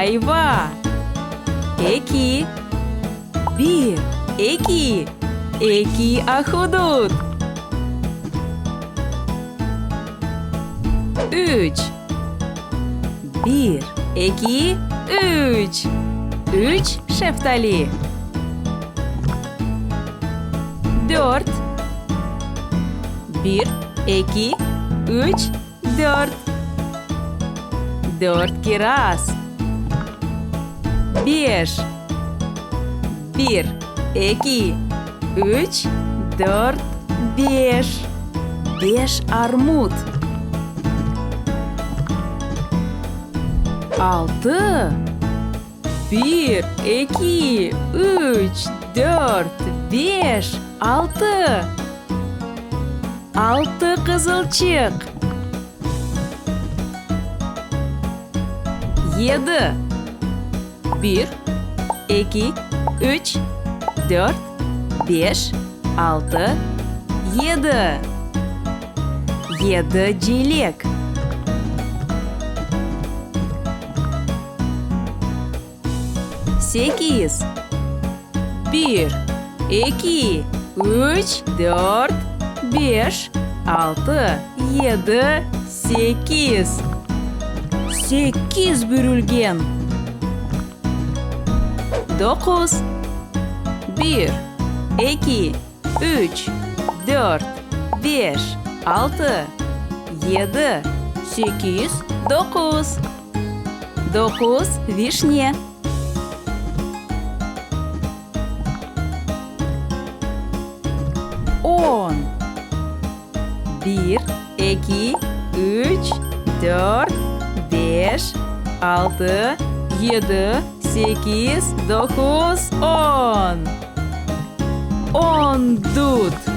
Ayva. Eki. Bir, eki, eki ahudut. Üç. Bir, eki, üç. Üç şeftali. Dört. Bir, eki, üç, dört. Dört kiraz. Beş. Bir, eki, üç, dört, beş. Beş armut. Altı. Bir, eki, üç, dört, beş, altı. Altı qızılçıq. Yedi. Bir, eki, üç, dört, beş, altı, yedi. Yedi cilek. Sekiz. Bir, eki, üç, dört, beş, altı, yedi, sekiz. Sekiz bürülgen. Doquz. Bir, eki, üç, dört, beş, altı, yedi, sekiz, doquz. Doquz vişne. On. Bir, eki, üç, dört, beş, altı, yedi, sekiz, doquz, on. On dut.